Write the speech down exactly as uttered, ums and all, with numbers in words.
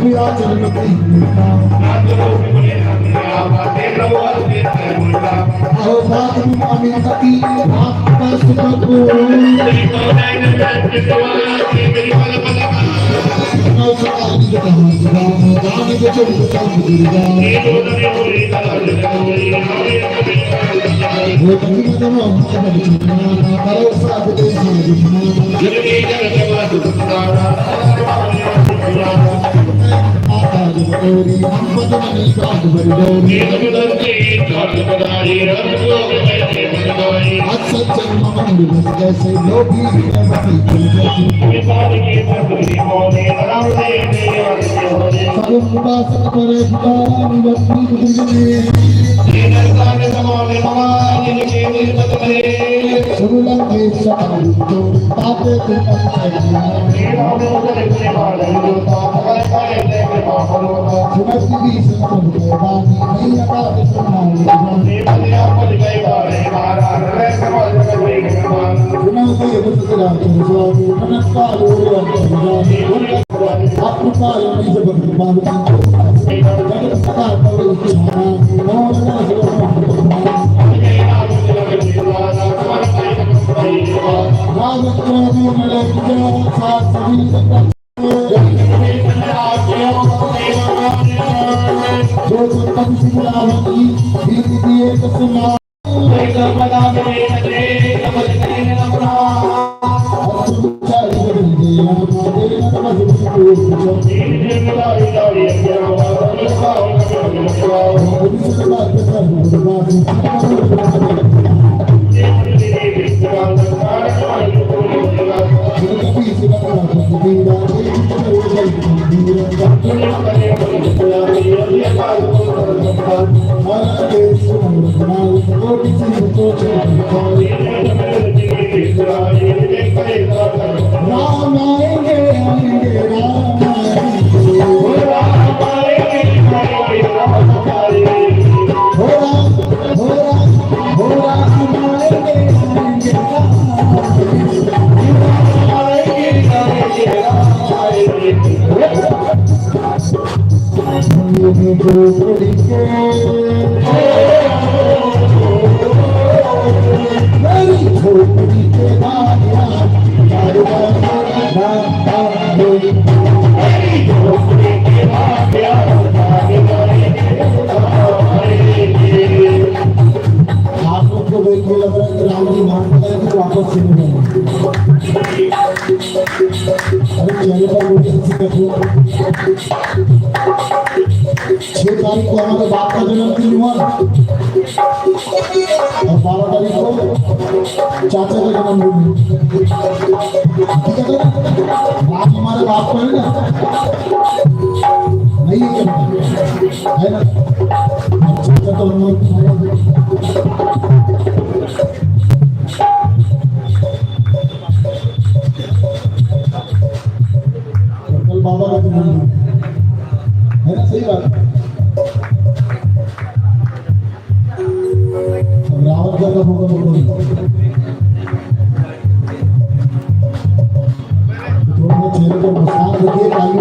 या जन्म की अहो बात में मामी सती, आपका सुख को। आप लोग को देख के लग रहा है कि राम जी भाग गए, तो वापस चले गए। अरे चेहरे पर मुझे हंसी देखो। छह तारीख को हमारे बाप का जन्मदिन हुआ और बारह तारीख को चाचा का जन्मदिन हुआ। ठीक है ना? बाप हमारे बाप का है ना? नहीं है क्या? है ना? चाचा तो हम लोग कल बाबा का जन्मदिन है ना, सही बात है। अब रावण का कब होगा, बोलो। तो थोड़ा सा चेहरे पर मुस्कान रखिए, ताकि